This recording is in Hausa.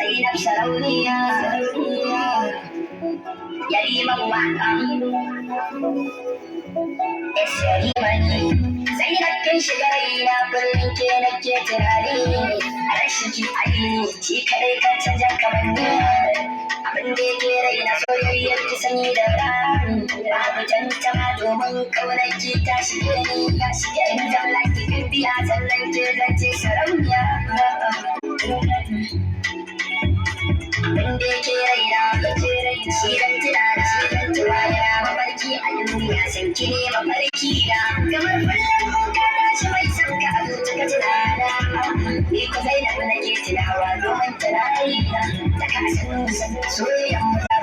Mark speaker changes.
Speaker 1: Zainab sarauniya, Yariman waka. Es yarima ne. Zainab, kin shiga raina, kullum ke nake tunani. A rashin ki ai shi kadai kan canja kamanni. Abin da yake raina, soyayyar ki sanyi da rani. Babu tantama domin kaunar ki ta shige ni, ta shige ni. Zan laki bibiya, sannan ke zance sarauniya. Abin da yake raina, shi zan tuna, shi zan tuna. Yana mafarki a duniya, san ki ne mafarki na. Kamar kullum in ka tashi, mai son ka a zuci ka tunana. Ni ko Zainab nake tunawa domin tana raina. Ta kasan soyayyen mu za